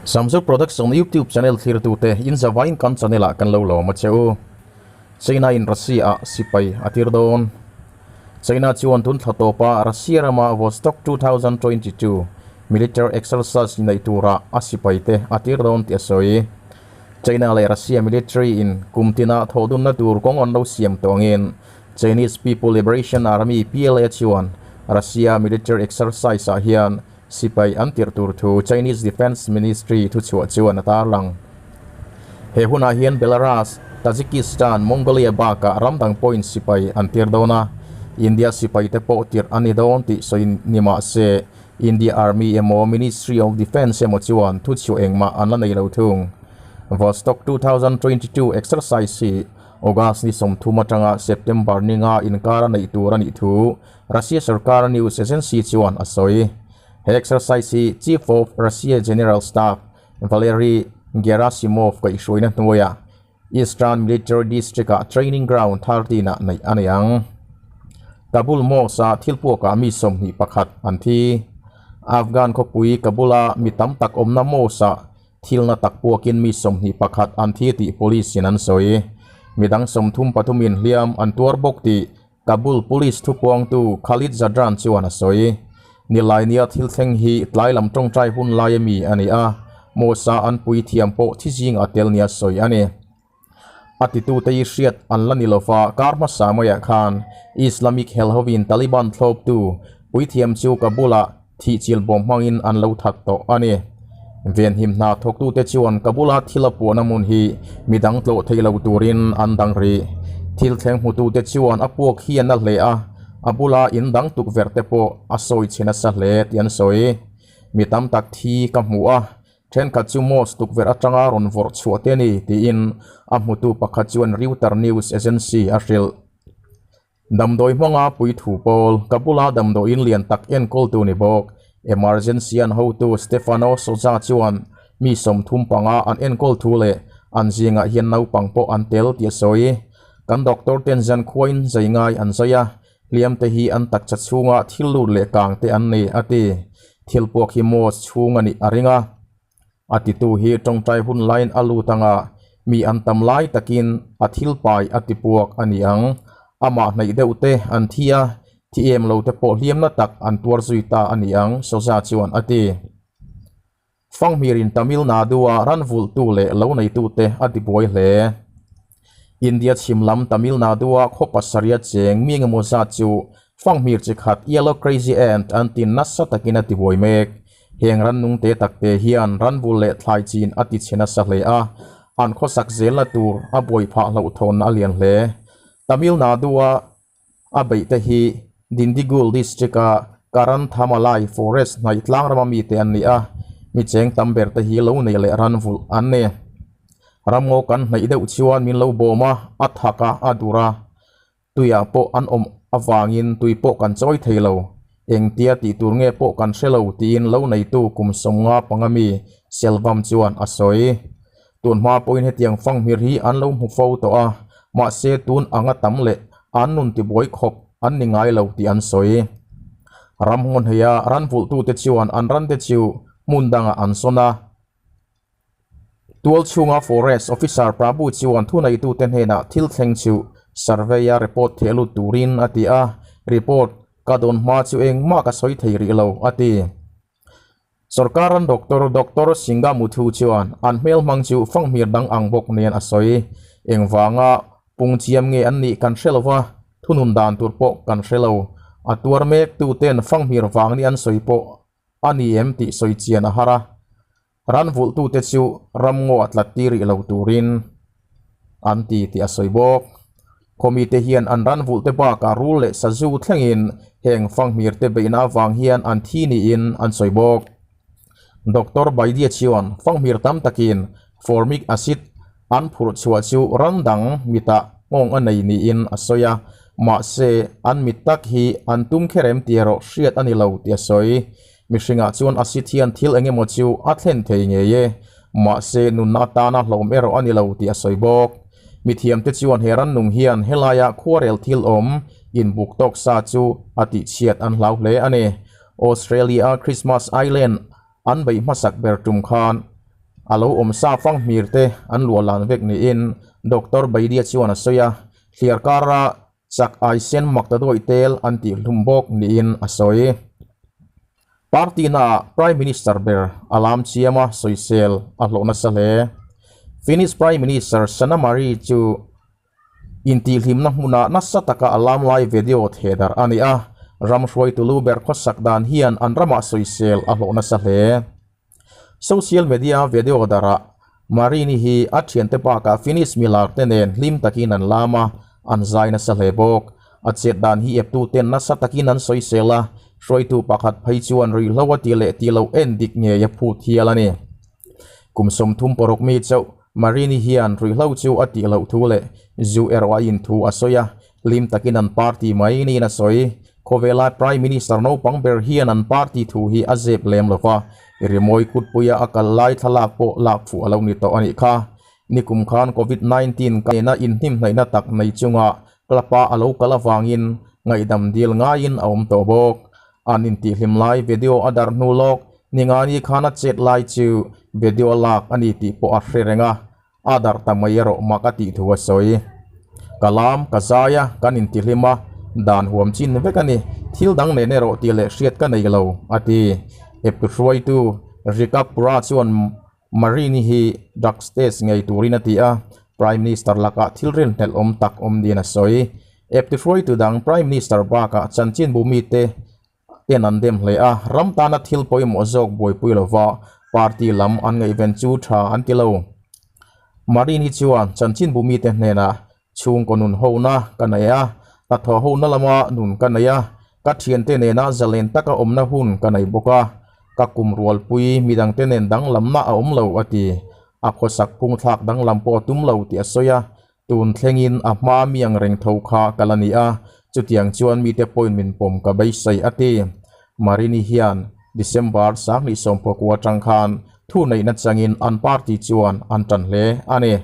Samsung Production YouTube channel thlirtute in zavain kan channel ah kan lo lawm a che u. China in Russia ah sipai a tir dawn. China chuan tun thla tawpa Russia rama Vostok 2022 military exercise neih tura a sipai te a tir dawn tih a sawi. China leh Russia military in kum tina thawhdunna tur kawng an lo siam tawh angin Chinese People Liberation Army, PLA, chuan Russia military exercise ah hian sipai an tirh tur thu Chinese Defence Ministry thuchhuah chuan a tarlang. He hunah hian Belarus, Tajikistan, Mongolia bakah ram dang pawhin sipai an tir dawn a, India sipai te pawh tirh a ni dawn tih sawi ni mah se India Army emaw Ministry of Defence emaw chuan thuchhuah engmah an la nei lo thung. Vostok 2022 exercise hi August ni 30 atanga September ni nga inkar a neih tur a nih thu Russia sorkar news agency chuan a sawi. He exercise hi Chief of Russia General Staff Valery Gerasimov kaihhruaina hnuaiah Eastern Military District-ah training ground 13-ah neih a ni ang. Kabul Mosque-a thil puakah mi 21 an thi. Afghan khawpui Kabul-a mi tam tak awmna mosque-ah thilna tak puakin mi 21 an thi tih police-in an sawi. Midang 33 in hliam an tuar bawk tih Kabul Police thupuangtu Khalid Zadran chuan a sawi. Nilainia thil thleng hi tlai lam tawngtai hun laia mi a ni a, Mosque-a an pui thiam pawh thi zingah tel nia sawi a ni. A titute hi hriat an la ni lova, kar hmasa maiah khan Islamic hel hovin Taliban thlawptu puithiam chu Kabul-ah thihchilh bawm hmangin an lo that tawh a ni. Venhim hna thawktute chuan Kabul-a thil a puahna hmun hi midang tlawh thei lo turin an dang rih. Thil thleng hmutute chuan a puak hi a na hle a, a bula in dang tukverh te pawh a sawi chhe nasa hle tih an sawi. Mi tam tak thi ka hmu a, thenkhat chu mosque tukverh atanga rawn vawrh chhuah te a ni tiin a hmutu pakhat chuan Reuter news agency a hrilh. Damdawi hmanga puithu pawl, Kabul-a damdawiin lian tak enkawltu ni bawk, emergency an hotu Stefano Soja chuan mi 35 an enkawl thu leh an zingah hian naupang pawh an tel tih a sawi. Kan doctor ten zan khuain zai ngai an zai a, hliam te hi an taksa chhunga thil lut leh kang te an ni, a ti. Thil puak hi mosque chhung a nih a ring a. A titu hi tawngtai hun laiin a lut anga mi an tam lai takin a thil pai a ti puak a ni ang. Amah hnaih deuh te an thi a, thi em lo te pawh hliamna tak an tuar zui ta a ni ang, Soja chuan a ti. Fanghmirin Tamil Nadu-a ran vulhtu leh lo neitute a ti buai hle. India chhim lam Tamil Nadu-a khaw pasarih cheng mi engemaw zat chu fanghmir chi khat yellow crazy ant an ti nasa takin a ti buai mek. Heng rannung te tak te hian ranvul leh thlai chin a ti chhe nasa hle a, an khawsak zelna tur a buai phah hlauhthawnna a lian hle. Tamil Nadu-a A beih te hi Dindigul District-a Karanthamalai Forest hnaih tlang rama mite an ni a, mi cheng tam ber te hi lo nei leh ran vulh an ni. Ramngaw kan hnaih deuh chuan min lo bawm a, a thak a, a dur a. Tuiah pawh an awm avangin tui pawh kan chawi thei lo. Engtia tih tur nge pawh kan hre lo tiin lo neitu kum 55 mi Selvam chuan a sawi. Tun hma pawhin hetiang fanghmir hi an lo hmu fo tawh a, mahse tun anga tam leh an nun tibuai khawp an ni ngai lo tih an sawi. Ramngaw hneia ran vulhtute chuan an rante chu hmun dangah an sawn a. Tual chhunga Forest Officer Prabhu chuan thuneitute hnenah thil thleng chu survey-a report theh lut turin a ti a, report ka dawn hma chu engmah ka sawi thei rih lo, a ti. Sorkar ran doctor Doctor Singa Muthu chuan an hmel hmang chu fanghmir dang ang bawk nen a sawi. Engvanga pung chiam nge an nih kan hre lo va, thunun dan tur pawh kan hre lo. A tuar mek tu ten fanghmir vang ni an sawi pawh a ni em tih sawi chian a har a. Ran vulhtute chu ramngaw a tlat tir rih lo turin an ti tih a sawi bawk. Khawmite hian an ran vulhte bakah rul leh sazu thlengin heng fanghmir te beihna avang hian an thi niin an sawi bawk. Doctor Baidya chuan fanghmir tam takin formic acid an phurh chhuah chu ran dang mitah nghawng a nei niin a sawi a, mahse an mit tak hi an tum kher em tih erawh hriat a ni lo tih a sawi. Mihringah chuan acid hian thil eng emaw chu a thlen thei ngei e, mahse nunna atana hlawm erawh a ni lo tih a sawi bawk. Mithiamte chuan he rannung hian helaia khuarel thil awm inbuk tawk sa chu a tihchhiat an hlau hle a ni. Australia-a Christmas Island an beih hmasak ber tum khan. A lo awm sa fanghmir te an luah lan vek niin Doctor Baidia chuan a sawi a, thliar kara chak aisen mak ta duaih tel an tih hlum bawk niin a sawi. Party naah Prime Minister ber a lam chiam a sawisel a hlawh nasa hle. Finnish Prime Minister Sanna Marin chu Intihhlimna hmunah nasa taka a lam lai video thehdarh a ni a, ram hruaitu lu ber khawsak dan hian an ramah sawisel a hlawh nasa hle. Social media video darah Marini hi a thiante bakah Finnish milar te nen hlim takin an lam a, an zai nasa hle bawk. A chet dan hi eptuten nasa takin an sawisel a, hruaitu pakhat phei chuan ruihhlo a ti leh ti lo en dik ngei a phut hial a ni. Kum 36 mi chauh Marini hian ruihhlo chu a tih loh thu leh zu erawh a in thu a sawi a, hlim takin an party mai niin a sawi. Khawvela Prime Minister naupang ber hian an party thu hi a zep lem lo va, rimawi kutpuia a kal lai thlalak pawh lak fuh a lo ni tawh a nih kha. Nikum khan Covid 19 ka nena inhnimhnaihna tak nei chunga club-a a lo kal avangin ngaihdam dil ngaiin a awm tawh bawk. An intihhlim lai video a darh hnu lawk Ningani khan a chet lai chu video lak a ni tih pawh a hre reng a, a darh ta mai erawh mak a tih thu a sawi. Ka lam, ka zai a, kan intihlim a, dan huam chin vek a ni, thil dang nen erawh tih leh hriat ka nei lo, a ti. Eptu hruaitu Rika Pura chuan Marini hi drugs test ngei turin a ti a, Prime Minister lakah thil rinhlelh awm tak awm niin a sawi. Eptu hruaitu dang Prime Minister bakah chanchinbu mite ten an dem hle a, ram tana thil pawimawh zawk buaipui lova party lam an ngaihven chu tha an ti lo. Marini chuan chanchinbu mite hnenah chhungkaw nun hona ka nei a, hnathawh hona lama nun ka nei a, ka thiante nena zalen taka awmna hun ka nei bawk a, ka kum rualpui midangte nen danglamna a awm lo a ti. A khawsak phungthlak danglam pawh a tum lo tih a sawi a, Tun thlengin a hma mi ang reng tho kha ka la ni a, chutiang chuan mite pawhin min pawm ka beisei a ti. Marini hian December 2019 atang khan thu neihna changin an party chuan an tan hle a ni.